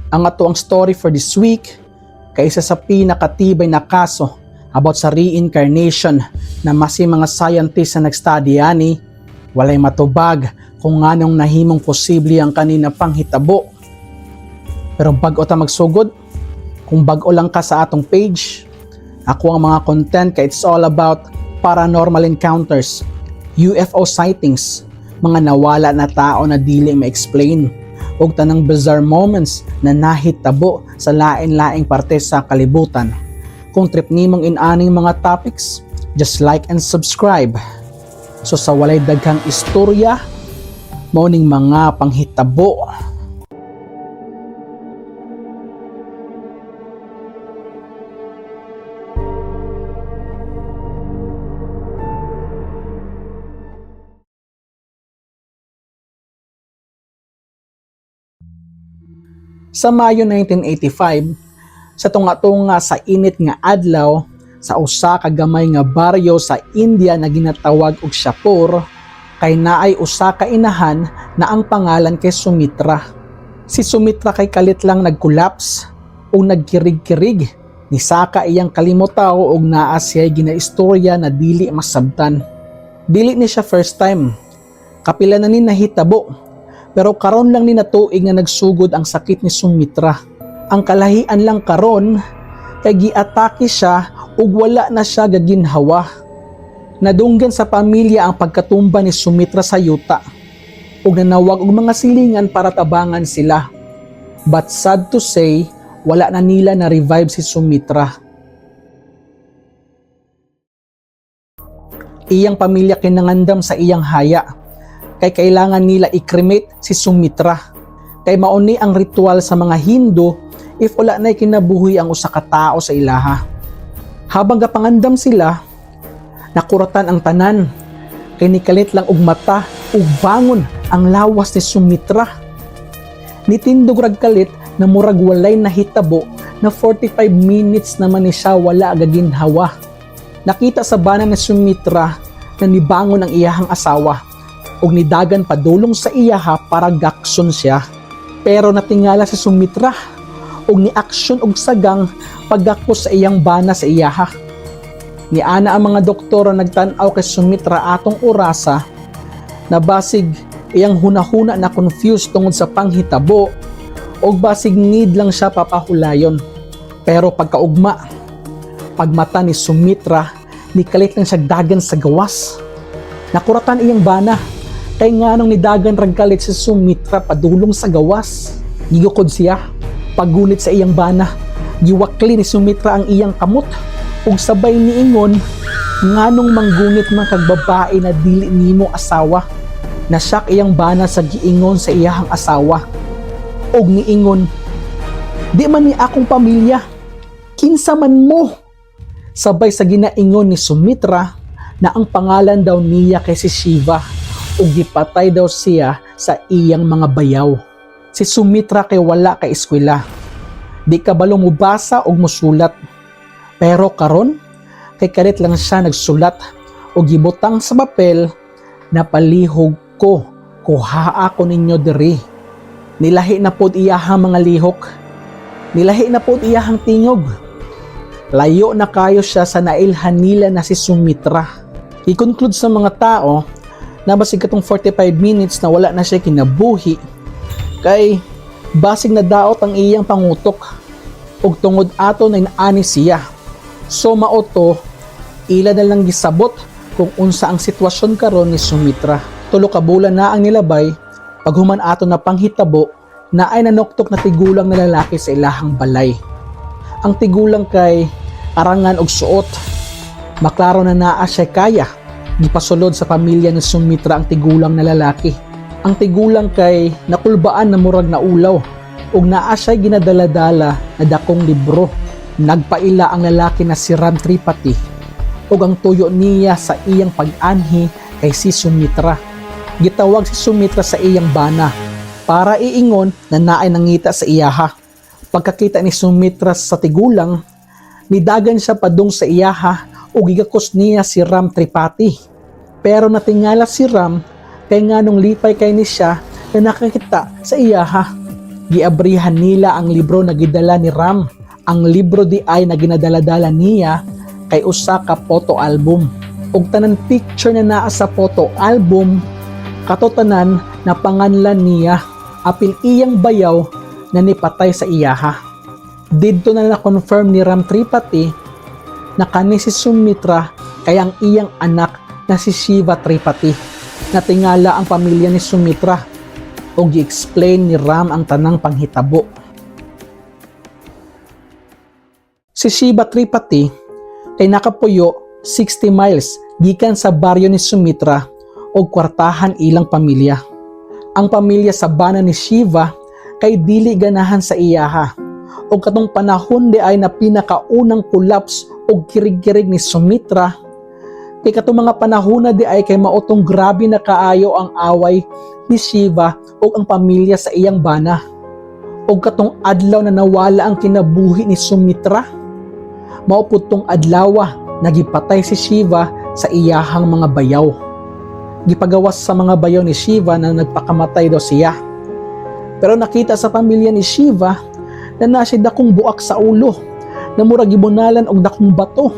Ang atoang story for this week kaysa sa pinakatibay na kaso about sa reincarnation na masi mga scientists na nagstudy ani, walay matubag kung nganong nahimong posible ang kanina panghitabo. Pero bag-o ta magsugod, kung bag-o lang ka sa atong page, ako ang mga content kay it's all about paranormal encounters, UFO sightings, mga nawala na tao na dili ma-explain, ug tanang bizarre moments na nahitabo sa lain-laing parte sa kalibutan. Kung trip nimong inaning mga topics, just like and subscribe. So sa walay daghang istorya, mao ning mga panghitabo. Sa Mayo 1985, sa tunga-tunga sa init nga adlaw sa usa ka gamay nga baryo sa India na ginatawag og Shapur, kay naay usa ka inahan na ang pangalan kay Sumitra. Si Sumitra kay kalit lang nag-collapse o nagkirig-kirig. Nisaka iyang kalimutaw og naa siya'y ginaistorya na dili masabtan. Dili ni siya first time. Kapila na ni nahitabo. Pero karon lang ni natuig nga nagsugod ang sakit ni Sumitra. Ang kalahian lang karon kay giatake siya ug wala na siya gaginhawa. Nadunggan sa pamilya ang pagkatumba ni Sumitra sa yuta ug nanawag og mga silingan para tabangan sila. But sad to say, wala na nila na revive si Sumitra. Iyang pamilya kinangandam sa iyang haya kay kailangan nila i-cremate si Sumitra. Kay mauni ang ritual sa mga Hindu if wala na'y kinabuhi ang usa ka tao sa ilaha. Habang gapangandam sila, nakuratan ang tanan kay nikalit lang og mata ug bangon ang lawas ni Sumitra. Nitindog rag kalit na murag walay nahitabo na 45 minutes naman ni siya wala gaginhawa. Nakita sa bana ni Sumitra na nibangon ang iyahang asawa ug nidagan padulong sa iyaha para gakson siya. Pero natingala si Sumitra ug ni-aksyon og sagang paggakos sa iyang bana sa iyaha. Niana ang mga doktor na nagtan-aw kay Sumitra atong orasa na basig iyang hunahuna na confused tungod sa panghitabo og basig need lang siya papahulayon. Pero pagkaugma, pagmata ni Sumitra, nikalit lang siya dagan sa gawas. Nakuratan iyang bana kay nganong nidagan rag kalit si Sumitra padulong sa gawas. Gigukod siya, paggunit sa iyang bana. Giwakli ni Sumitra ang iyang kamot ug sabay niingon, nganong manggunit man kag babae na dili nimo asawa. Nasyak iyang bana sa giingon sa iyahang asawa. Og niingon, di man ni akong pamilya, kinsa man mo. Sabay sa ginaingon ni Sumitra na ang pangalan daw niya kay si Shiva ug gipatay daw siya sa iyang mga bayaw. Si Sumitra kay wala ka eskwela. Di kabalo mobasa og mosulat. Pero karon kay kalit lang siya nagsulat og gibutang sa papel na palihog ko, kuhaa ko ninyo diri. Nilahi na pod iyahang mga lihok. Nilahi na pod iyahang tingog. Layo na kayo siya sa nailhan nila na si Sumitra. I-conclude sa mga tao na basig katong 45 minutes na wala na siya kinabuhi kay basig na daot ang iyang pangutok ug tungod ato na inaani siya. So mao to, ila na lang gisabot kung unsa ang sitwasyon karon ni Sumitra. 3 ka bulan na ang nilabay, paghuman ato na panghitabo, na ay nanuktok na tigulang na lalaki sa ilahang balay. Ang tigulang kay arangan og suot. Maklaro na naa siya kaya. Gipasulod sa pamilya ni Sumitra ang tigulang na lalaki. Ang tigulang kay nakulbaan na murag na ulaw ug naa siya ginadala-dala na dakong libro. Nagpaila ang lalaki na si Ram Tripathi ug ang tuyo niya sa iyang pag-anhi kay si Sumitra. Gitawag si Sumitra sa iyang bana para iingon na naay nangita sa iyaha. Pagkakita ni Sumitra sa tigulang, nidagan siya padung sa iyaha ug gigakos niya si Ram Tripathi. Pero natingala si Ram kay nganong lipay kay ni siya na nakakita sa iyaha. Giabrihan nila ang libro na gidala ni Ram. Ang libro di ay na ginadala-dala niya kay usa ka photo album. Ug tanan picture na naa sa photo album, kato tanan na panganlan niya apil iyang bayaw na nipatay sa iyaha. Didto na na-confirm ni Ram Tripathi na kani si Sumitra kay ang iyang anak na si Shiva Tripathi. Natingala ang pamilya ni Sumitra ug gi-explain ni Ram ang tanang panghitabo. Si Shiva Tripathi kay nakapuyo 60 miles gikan sa baryo ni Sumitra og kwartahan ilang pamilya. Ang pamilya sa bana ni Shiva kay dili ganahan sa iyaha. Og katong panahon di ay na pinakaunang collapse og kirig-kirig ni Sumitra, kay katong mga panahon na di ay kay mao tong grabe na kaayo ang away ni Shiva ug ang pamilya sa iyang bana. Og katong adlaw na nawala ang kinabuhi ni Sumitra, mao pud tong adlawa nagipatay si Shiva sa iyahang mga bayaw. Gipagawas sa mga bayaw ni Shiva na nagpakamatay daw siya. Pero nakita sa pamilya ni Shiva na naa siya dakong buak sa ulo na murag gibunalan og dakong bato.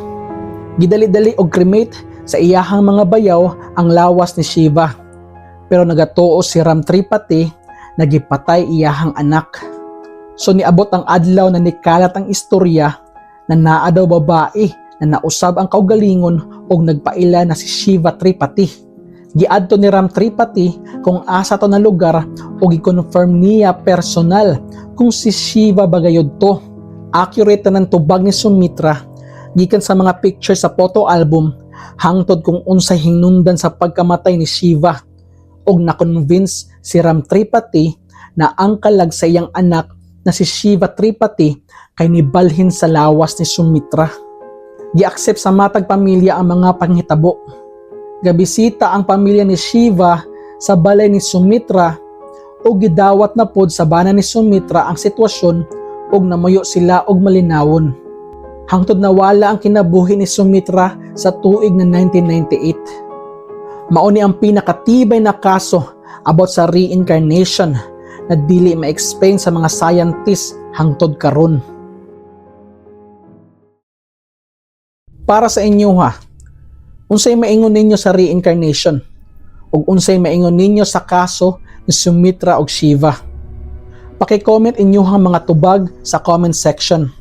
Gidali-dali og cremate sa iyahang mga bayaw ang lawas ni Shiva. Pero nagatuo si Ram Tripathi na gipatay iyahang anak. So niabot ang adlaw na nikalat ang istorya na naa daw babae na nausab ang kaugalingon og nagpaila na si Shiva Tripathi. Giadto ni Ram Tripathi kung asa to na lugar o gi-confirm niya personal kung si Shiva ba gayud to. Accurate na ng tubag ni Sumitra gikan sa mga picture sa photo album hangtod kung unsay hinungdan sa pagkamatay ni Shiva, og na-convince si Ram Tripathi na ang kalag sa iyang anak na si Shiva Tripathi kay nibalhin sa lawas ni Sumitra. Gi-accept sa matag pamilya ang mga panghitabo. Gabisita ang pamilya ni Shiva sa balay ni Sumitra ug gidawat na pod sa bana ni Sumitra ang sitwasyon ug namuyo sila og malinawon. Hangtod nawala ang kinabuhi ni Sumitra sa tuig na 1998. Mao ni ang pinakatibay na kaso about sa reincarnation na dili ma-explain sa mga scientists hangtod karon. Para sa inyo ha, unsay maingon ninyo sa reincarnation? Ug unsay maingon ninyo sa kaso ni Sumitra ug Shiva? Paki-comment inyong mga tubag sa comment section.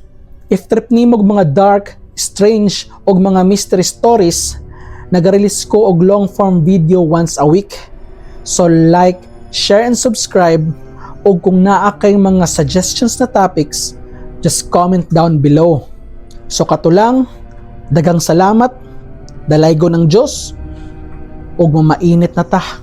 If trip nimo og mga dark, strange ug mga mystery stories, naga-release ko og long form video once a week. So like, share and subscribe, ug kung naa kay mga suggestions na topics, just comment down below. So kato lang, daghang salamat, dalaygon ang Diyos, ug mamainit na ta.